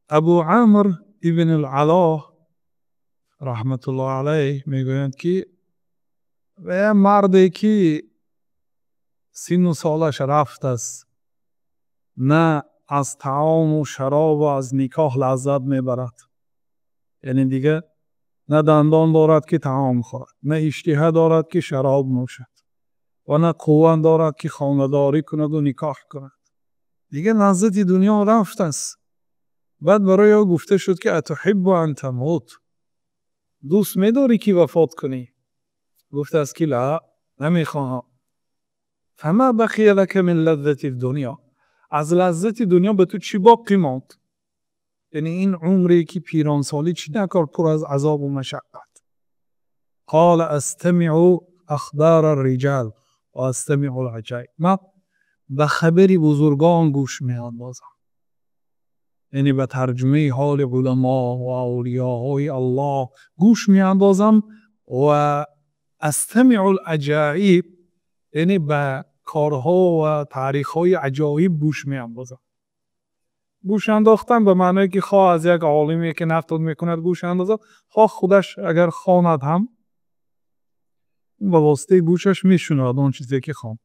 Абу Амр ибн Ало раҳматуллоҳ алайҳ мегӯянд, ки марде, ки синну солаш рафтааст, на аз таому шаробу аз никоҳ лаззат мебарад, яъне дигар на дандон дорад, ки таом хӯрад, на иштиҳа дорад, ки шароб нӯшад, ва на қувват дорад, ки хонадорӣ кунаду никоҳ кунад. Дигар лаззати дунё рафтааст. Баъд барои ӯ гуфта шуд, ки أتحب أن تموت, дӯст медорӣ, ки вафот кунӣ? Гуфтааст, ки لا, намехоҳам. فما بقي لك من لذة الدنيا, аз лаззати дунё ба ту чӣ боқӣ монд? Яъне ин умре, ки пиронсолӣ, чӣ накор, пур аз азобу машаққат. قال أستمع أخبار الرجال وأستمع العجائب, ман ба хабари бузургон гӯш меандозам, яъне ба тарҷумаи ҳоли уламо ва авлиёҳои Аллоҳ гӯш меандозам, ва أستمع العجائب, яъне ба корҳо ва таърихҳои аҷоиб гӯш меандозам. Гӯш андохтан ба маъное, ки хоҳ аз як олиме, ки нақл мекунад, гӯш андозад, хоҳ худаш агар хонад ҳам, ба воситаи гӯшаш мешунавад он чизе, ки хонд.